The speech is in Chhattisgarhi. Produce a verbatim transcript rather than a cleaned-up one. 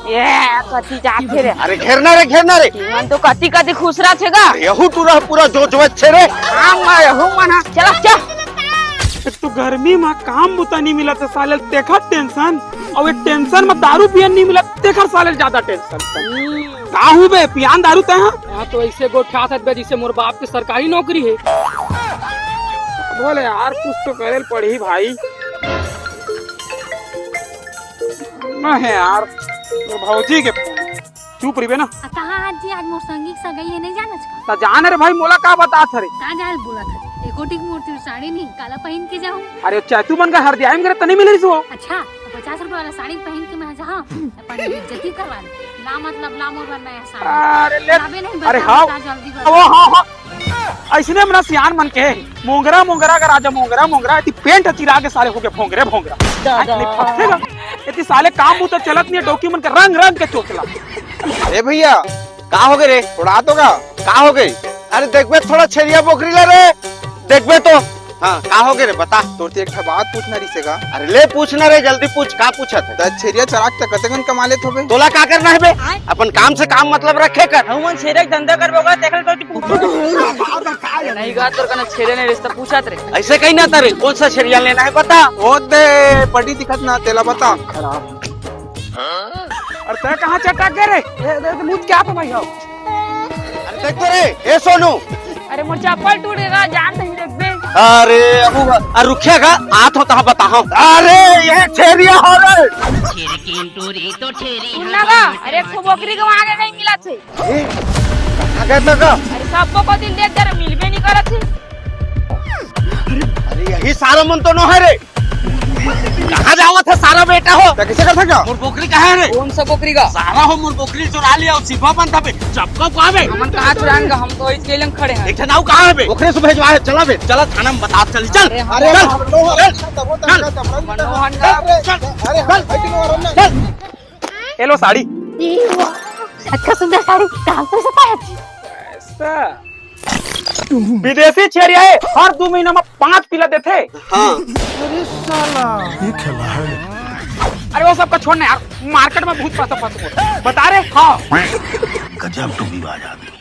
ए, कति जात हे रे? अरे घेरना रे, घेरना रे। मन तो कति कति खुसरा छे गा। अरे यहू टूरा पूरा जो जोत छे रे। हाँ, मैं यहू मन हा। चला, चल। एक तो गर्मी में काम बुता नहीं मिला तो साले तेखर टेंशन, और एक टेंशन में दारू पियन नहीं मिला तेखर साले ज्यादा टेंशन। काहू बे, पियान दारू तैं हा? हाँ, तो ऐसे गोठियात हस बे, जैसे मोर बाप के सरकारी नौकरी हे। बोले यार, कुछ तो करे ल पड़ही भाई। ना हे यार, मोर भौजी के फोन। चुप रहिबे ना। आ, कहाँ आज जी, आज मोर संगी के सगाई हे, नहीं जानच का? त जान रे भाई, मोला का बतात हरे? का जान बोलत हरे? एको टिक मोर तीर साड़ी नहीं, काला पहिन के जाहूँ? अरे चाहे तू मन का हरदिया में करे तनी मिल रही हो। अच्छा, पचास रुपया वाला साड़ी पहिन के मैं जहाँ अपन इज्जती करवा ले। ला मतलब ला मोर बर नया साड़ी। अरे ले। लाबे नहीं, अरे बताओ हाँ। का जल्दी कर। ओ हाँ, हाँ। ऐसने मना सियान मन के मोंगरा, मोंगरा का राजा मोंगरा, मोंगरा, एती पेंट चिरा के साले हो गए भोंगरे, भोंगरा। दादा। नहीं फंसेगा। एती साले काम बूता चलत नहीं, डौकी मन के रंग, रंग के चोचला। ए भैया, का हो गए रे? उड़ा तो का? का हो गए? अरे देखबे थोड़ा छेरिया बोकरी ला रे, देखबे तो। हाँ, का हो गए रे, बता। तोर ते एक ठा बात पूछना रहिसे गा। अरे ले पूछना रे, जल्दी पूछ, का पूछत हे? त छेरिया चरा के त कतेकन कमा लेत होबे? तोला का करना हे बे? अपन काम से काम मतलब रखे कर। हमन छेरिया के धंधा करबो गा, तेखर तो पूछत हे। नहीं गा, तोर कना छेरिया नहीं रिश्ता पूछत रे। ऐसे कहीं ना तारे, कौन सा छेरिया लेना है बता। ओ दे, बड़ी दिखत ना, तेला बता। अरे तै कहाँ चटक गए रे? ए, दे, दे, मुझ क्या तो भाई हो? अरे देख तो रे, ए सोनू। अरे मोर चप्पल टूट गया, जान नहीं देखबे। अरे अबू, अरे रुकिया का, आत हो तहाँ बताओ। अरे ये छेरिया हो रे। छेरी की टूरी तो छेरी सुन ना बा, अरे एक ठो बोकरी के वहाँ आगे नहीं मिला थे। ए, कहाँ गए था का? अरे सबको को दिल देख जरा मिलबे नहीं करत थे। अरे यही सारा मन तो नो है रे। कहाँ जावत हे सारा बेटा हो? त कैसे कर सकता? मोर बोकरी कहाँ हे रे? कौन सा बोकरी का? सारा हो मोर बोकरी चुरा लिया, सिपहा बन था बे। चपका को आवे। हमन कहाँ चुराएंगे? हम तो इस गेले में खड़े हैं। एक ठन अउ कहाँ हे बे? ओकरे से भेजवा हे, चला बे। चला थाना में बता, चल, चल। अरे, चल, हम चल, चल। मनोहर का चल। अरे, चल। हेलो साड़ी। अच्छा सुंदर साड़ी, कहाँ से पाया? ऐसा। विदेशी छेरिया हे, हर दू महीना में पांच पिला देथे। हाँ। अरे साला। ये खेला है। अरे वो सबका छोड़ ना यार, मार्केट में बहुत पैसा फंस गया। बता रे? हाँ। गजब टूबीबाज आदमी।